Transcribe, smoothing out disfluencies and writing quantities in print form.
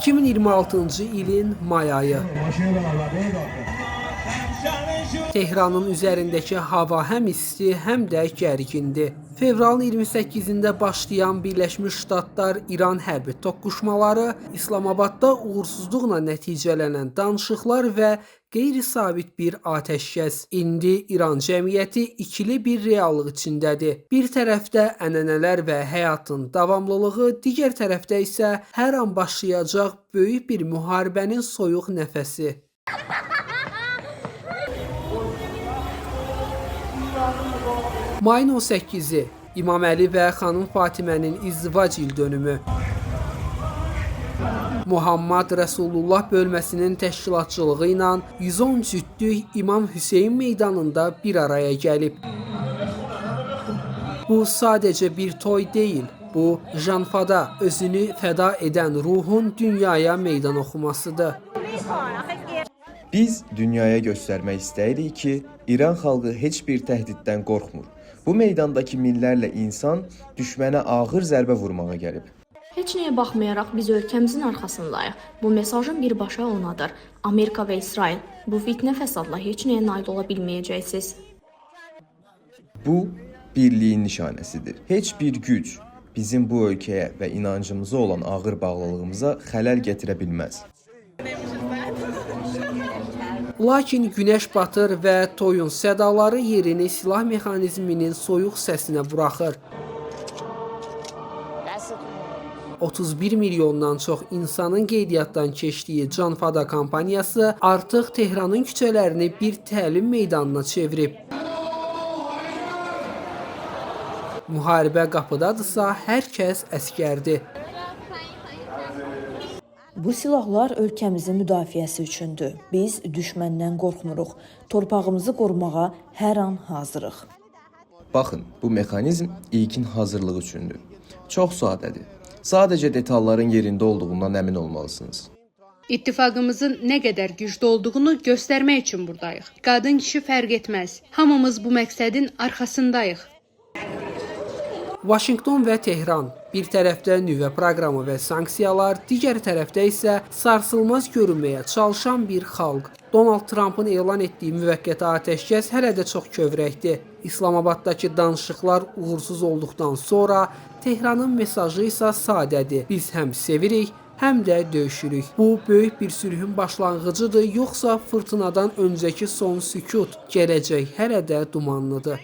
2026-cı ilin may ayı. Tehranın üzərindəki hava həm isti, həm də gərgindir. Fevralın 28-də başlayan Birləşmiş Ştatlar-İran hərbi toqquşmaları, İslamabadda uğursuzluqla nəticələnən danışıqlar və qeyri-sabit bir atəşkəs. İndi İran cəmiyyəti ikili bir reallıq içindədir. Bir tərəfdə ənənələr və həyatın davamlılığı, digər tərəfdə isə hər an başlayacaq böyük bir müharibənin soyuq nəfəsi. Mayın 18-i İmam Əli və xanım Fatimənin izdivac ildönümü. Muhammad Rəsulullah bölməsinin təşkilatçılığı ilə 110 cütlük İmam Hüseyn meydanında bir araya gəlib. Bu sadəcə bir toy deyil, bu janfada özünü fəda edən ruhun dünyaya meydan oxumasıdır. Biz dünyaya göstərmək istəyirik ki, İran xalqı heç bir təhdiddən qorxmur. Bu meydandakı minlərlə insan düşmənə ağır zərbə vurmağa gəlib. Heç nəyə baxmayaraq biz ölkəmizin arxasındayıq. Bu mesajın birbaşa onadır. Amerika və İsrail, bu fitnə fəsadla heç nəyə nail ola bilməyəcəksiniz. Bu birliyin nişanəsidir. Heç bir güc bizim bu ölkəyə və inancımıza olan ağır bağlılığımıza xələl gətirə bilməz. Lakin günəş batır və toyun sədaları yerini silah mexanizminin soyuq səsinə buraxır. 31 milyondan çox insanın qeydiyyatdan keçdiyi Canfada kampaniyası artıq Tehranın küçələrini bir təlim meydanına çevirib. Müharibə qapıdadırsa, hər kəs əsgərdir. Bu silahlar ölkəmizin müdafiəsi üçündür. Biz düşməndən qorxmuruq. Torpağımızı qorumağa hər an hazırıq. Baxın, bu mexanizm ilkin hazırlıq üçündür. Çox sadədir. Sadəcə detalların yerində olduğundan əmin olmalısınız. İttifaqımızın nə qədər güclü olduğunu göstərmək üçün buradayıq. Qadın kişi fərq etməz. Hamımız bu məqsədin arxasındayıq. Vaşinqton və Tehran bir tərəfdə nüvə proqramı və sanksiyalar, digər tərəfdə isə sarsılmaz görünməyə çalışan bir xalq. Donald Trampın elan etdiyi müvəqqəti atəşkəs hələ də çox kövrəkdir. İslamabadakı danışıqlar uğursuz olduqdan sonra Tehranın mesajı isə sadədir. Biz həm sevirik, həm də döyüşürük. Bu böyük bir sülhün başlanğıcıdır, yoxsa fırtınadan öncəki son sükut? Gələcək hələ də dumanlıdır.